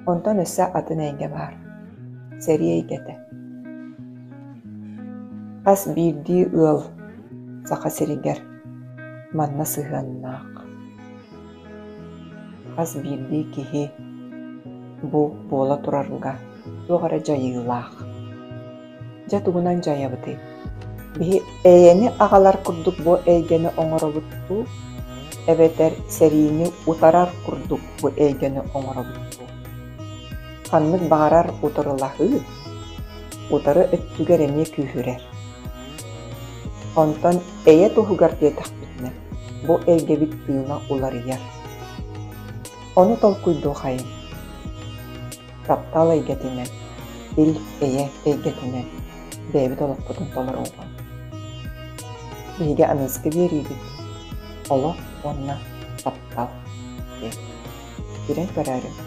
Онтон өссө атын эйгэ баар, сэрии эйгэтэ. Хас биирдии ыал Саха сиригэр манна сыһыаннаах. Хас биирдии киһи бу буола турарга туох эрэ дьайыылаах. Дьэ тугунан дьайабытый? Биһи эйэни аҕалар курдук бу эйгэни оҥоробут дуу, эбэтэр сэриини утарар курдук бу эйгэни оҥоробут дуу? Ханнык баҕарар утарылаһыы утары өттүгэр эмиэ күүһүрэр. Онтон эйэ туһугар диэтэхпитинэ, бу эйгэбит тыына уларыйар. Ону толкуйдуохайыҥ. Таптал эйгэтинэн, ил-эйэ эйгэтинэн бэйэбит олохпутун толоруоҕуҥ. Биһиги аныгыскы биэриибит «Олох уонна таптал» диэн. Киирэн көрөөрүҥ.